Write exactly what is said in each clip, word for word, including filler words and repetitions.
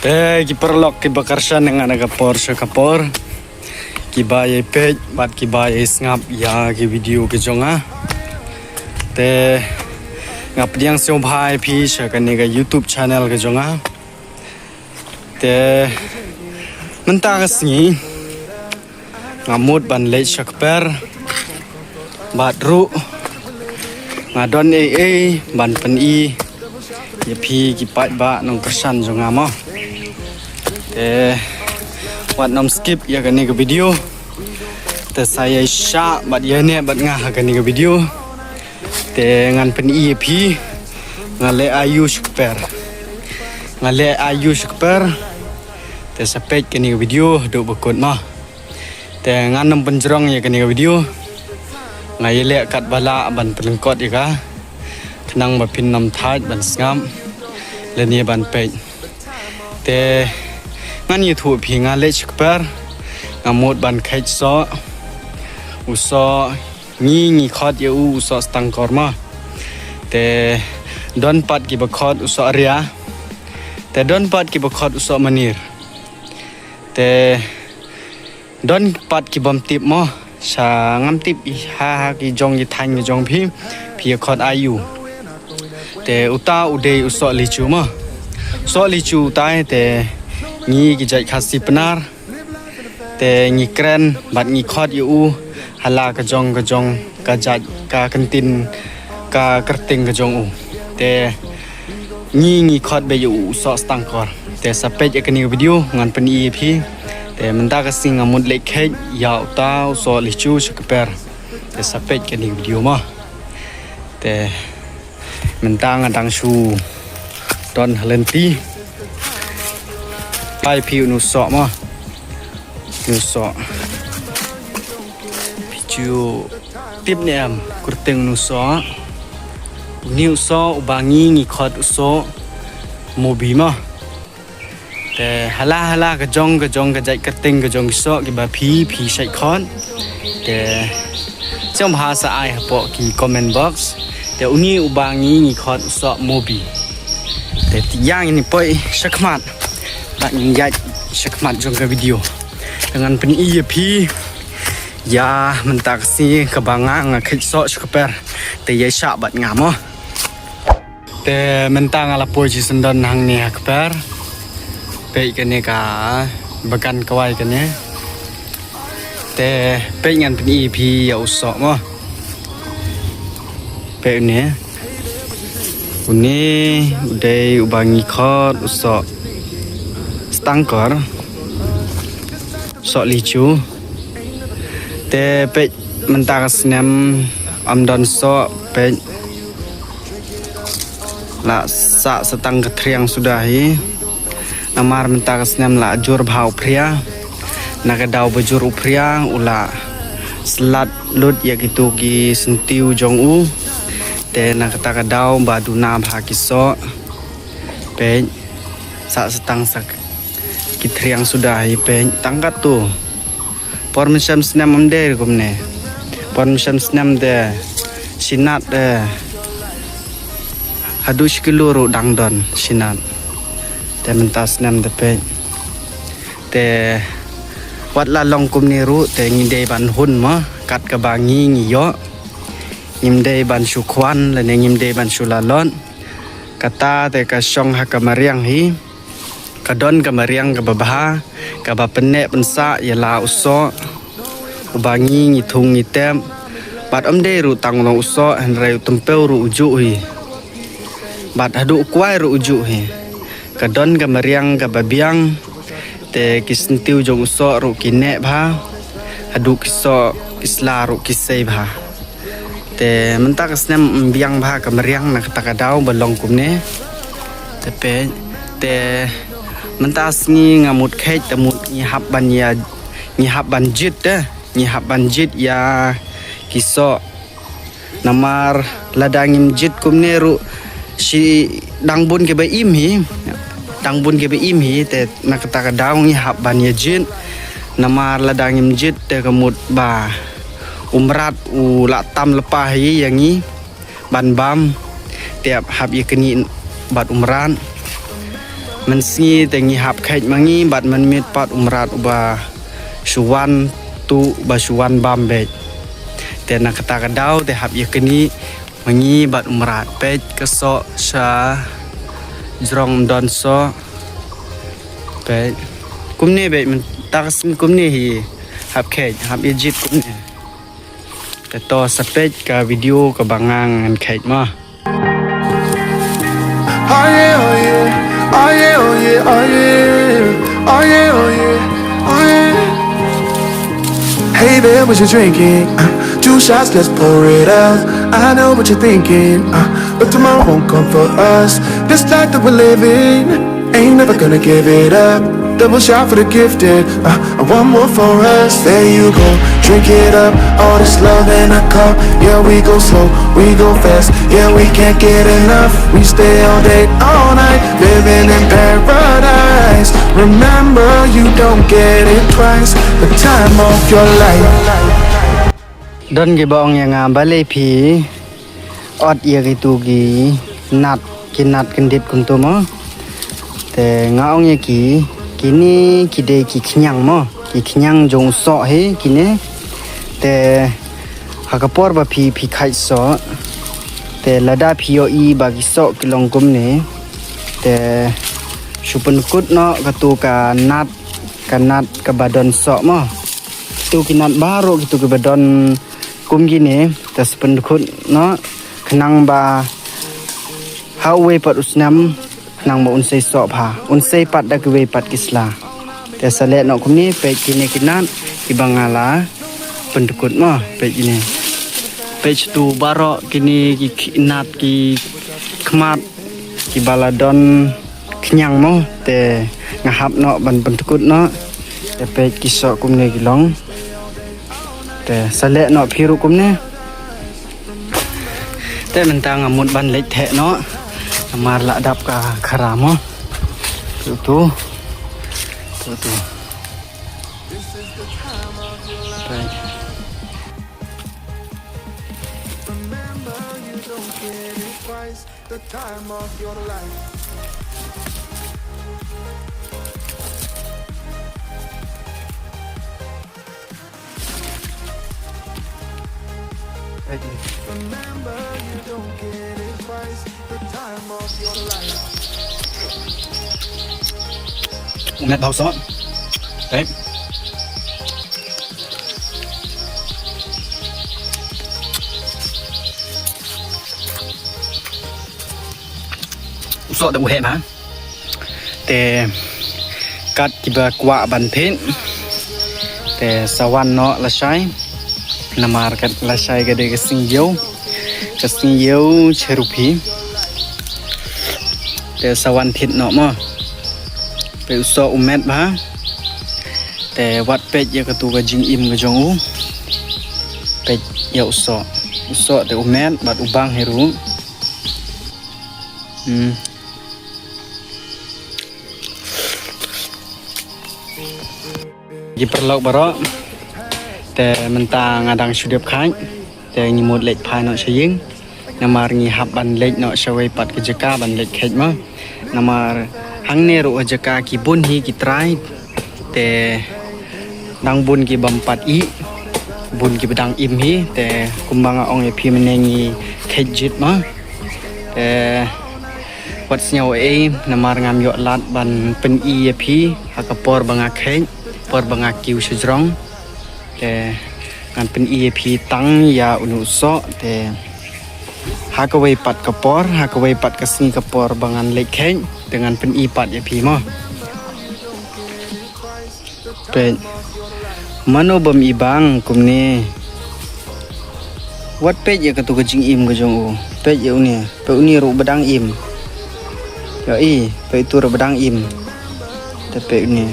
Eh, ki paralok kiba kyrshan, nga na ka por sha ka por, kiba ïai peit bad kiba ïai sngap ïa ki video ki jong nga. Te nga pdiang sngewbha ïa phi sha kane ka YouTube channel ka jong nga. Te mynta ka sngi nga mut ban leit sha kper bad ruh nga don ei ei ban pyni ïa phi ki paidbah nongkyrshan jong nga mo. Te wat nym skip ïa kane ka video. Te sa ïai shah bad ïai neh bad nga ha kane ka video. Te ngan pyni ïa phi nga leh aïu sha kper. Nga leh aïu sha kper. Te sa peit kane ka video haduh ba kut mo. Te ngan nym pynjrong ïa kane ka video. Nga ïaleh katba lah ban pynlyngkot ïa ka, khnang ba phin nym thait ban sngap lane ban peit. Te ngan ïathuh ïa phi, nga leit sha kper, nga mut ban kheit soh. U soh ngi ngi khot ïa u u soh stangkor mo. Te don pat kiba khot u soh ria. Te don pat kiba khot u soh manir. Te don pat ki bym tip mo. Sa ngam tip ha, ha ki jong ki thaiñ ki jong phi, phi ïa khot aïu. Te uta u dei u soh lichu mo. Soh lichu uta te ngi ki jait Khasi Pnar te ngi kren bad ngi khot ïa u ha la ka jong ka jong ka jait ka kyntien ka kyrteng ka jong u. Te ngi ngi khot beit ïa u u soh stangkor. Te sa peit ïa kane ka video ngan pyni ïa phi. Te mynta ka sngi nga mut leit kheit ïa uta u soh lichu sha kper. Te sa peit kane ka video mo. Te mynta nga dang shu don ha lynti. Peit phi une u soh mo. Une u soh. Phi ju tip ne em kyrteng une u soh? Une u soh uba ngi ngi khot u soh mobi mo. Te ha la ha la ka jong ka jong ka jait kyrteng ka jong ki soh kiba phi phi shait khot. Te sngewbha sa ai hapoh ki comment box. Te une uba ngi ngi khot u soh mobi. Te te ïa ngin ïa poi sha khmat bad ngin ïaid sha khmat jong ka video. Te ngan pyni ïa phi ïa mynta ka sngi kaba nga nga kheit soh sha kper. Te ïa shah bad nga mo. Te mynta nga la poi shisyndon hangne ha kper. Peit kane ka bagan kawai kane. Te peit ngan pyni ïa phi ïa u soh mo. Peit une. Une u dei uba ngi khot u soh stangkor. Soh lichu. Te peit mynta ka snem ym don soh, peit la sah sa tang ka thriang suda hi. Namar mynta ka snem la jur bha u phria. Na ka daw ba jur u phria u la slat lut ïa kitu ki syntiew jong u. Te na kata ka daw ba duna bha ki soh. Peit sah sa tang sa ki thriang suda hi, peit tang katto. Por mynshem snem ym dei kumne. Por mynshem snem te shi nat te haduh shi kilo ruh dang don shi nat. Te mynta snem te peit. Te wat la long kumne ruh te ngi dei ban hun mo kat kaba ngi ngi ïoh. Ngim dei ban shu khwan lane ngim dei ban shu lalot. Kata te ka shong ha ka mariang hi. Ka don ka mariang kaba bha kaba pynneh pynsah ïa la u soh uba ngi ngi thung ngi tep. Bad ym dei ruh tang u long u soh hynrei u tympew ruh u juh hi. Bad haduh u kwai ruh u juh hi. Ka don ka mariang kaba biang. Te ki syntiew jong u soh ruh ki neh bha. Haduh ki soh ki sla ruh ki sei bha. Te mynta ka snem ym biang bha ka mariang na kata ka daw ba long kumne. Te peit te mynta sngi nga mut kheit te mut ngi hap ban ïa ngi hap ban jied te ngi hap ban jied ïa ki soh. Namar lada ngim jied kumne ruh shi dang bun kiba im hi. Dang bun kiba im hi te na kata ka daw ngi hap ban ïa jied. Namar lada ngim jied te ka mut ba u mrad u la tam lypa hi ïa ngi ban bam. Te hap ïa knieh bad u mrad. Mynsngi te ngi hap kheit ma ngi bad mynmiet pat u mrad uba shu wan tuh ba shu wan bam beit. Te na kata ka daw te hap ïa knieh ma ngi bad u mrad. Peit ka soh sha jrong, ym don soh. Peit kumne beit mynta ka sngi, kumne hi hap kheit, hap ïa jied kumne. Te to sa peit ka video kaba nga ngan kheit mo. Oh yeah, oh yeah, oh yeah, oh yeah, oh yeah, oh yeah, oh yeah, oh yeah. Hey there, what you drinking? Uh, two shots, let's pour it up. I know what you're thinking, uh, but tomorrow won't come for us. This life that we're living, ain't never gonna give it up. Double shot for the gifted, uh, and one more for us. There you go, drink it up. All this love in a cup. Yeah, we go slow, we go fast. Yeah, we can't get enough. We stay all day, all night, living in paradise. Remember, you don't get it twice. The time of your life. Don kiba ong ïa nga balei phi ot ïa kitu ki nat, ki nat kyndit kumtu mo. Te nga ong ïa ki, kine ki dei ki khñiang mo, ki khñiang jong u soh hi kine. Te ha ka por ba phi, phi kheit soh, te lada phi ïohi ba ki soh ki long kumne, te shu pynkut noh katu ka nat, ka nat kaba don soh mo. Kitu ki nat baroh kitu kiba don kum kine te sa pyndkhut noh, khnang ba ha uwei pat u snem, khnang ba un sei soh bha, un sei pat da kiwei pat ki sla. Te sa leh noh kumne, peit kine ki nat kiba nga la pyndkhut mo, peit kine. Peit tu baroh kine ki, ki nat ki khmat kiba la don khñiang mo, te nga hap noh ban pyndkhut noh. Te peit ki soh kumne ki long. Te sa leh noh phi ruh kumne. Te mynta nga mut ban leit theh noh, namar la dap ka khara mo. Tu tu. Tu tu. Peit. The time of your life. Remember, you don't get it twice. The time of your life. Umet bha u soh. Right. U soh te u heh bha. Te kat kiba kwah ban thied, te sa wan noh lashai. Namar kat lashai ka dei ka sngi ïew, ka sngi ïew cherub hi. Te sa wan thied noh mo. Peit u soh u met bha. Te wat peit ïa katu ka jingim ka jong u. Peit ïa u soh. U soh te u met bad u bang hi ruh. Hmm. Ki paralok baroh. Te mynta nga dang shu dep kheit. Te ngi mut leit phai noh sha ïing. Namar ngi hap ban leit noh sha wei pat ka jaka ban leit kheit mo. Namar hangne ruh ha jaka ki bun hi ki trai. Te dang bun kiba ym pat ih, bun kiba dang im hi. Te kumba nga ong ïa phi mynne ngi kheit jied mo. Te wat sngew ei namar ngam ïoh lad ban pyni ïa phi ha ka por ba nga kheit, por ba nga kiew sha jrong. Te ngan pyni ïa phi tang ïa une u soh, te ha kawei pat ka por, ha kawei pat ka sngi ka por ba ngan leit kheit, te ngan pyni pat ïa phi mo. Peit. Mano bym i bang kumne. Wat peit ïa katu ka jingim ka jong u. Peit ïa une, peit une ruh ba dang im. Ïohi, peit tu ruh ba dang im. Te peit une.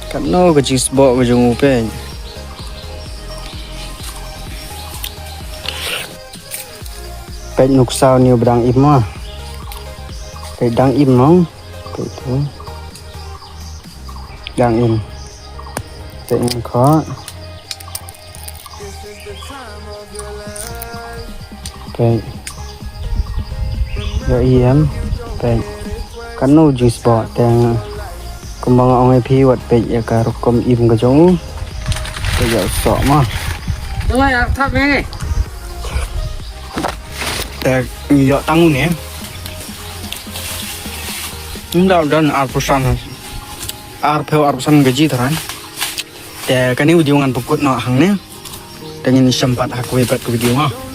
Katno ka jingsboh ka jong u peit. Peit nuksa une ba dang im mo. Peit dang im mo. Peit tu. Dang im. Peit ngan khoh. Peit. Ïohi em. Peit. Katno jingsboh te kumba nga ong ïa phi, wat peit ïa ka rukom im ka jong u. Peit ïa u soh mo. Tengah ïa thap ïa ngi. Te ngi ïoh tang une. Ym da don arphew san. Arphew arphew san kg tharai. Te kane video ngan pynkut noh hangne. Te ngin ïashem pat ha kawei pat ka video mo.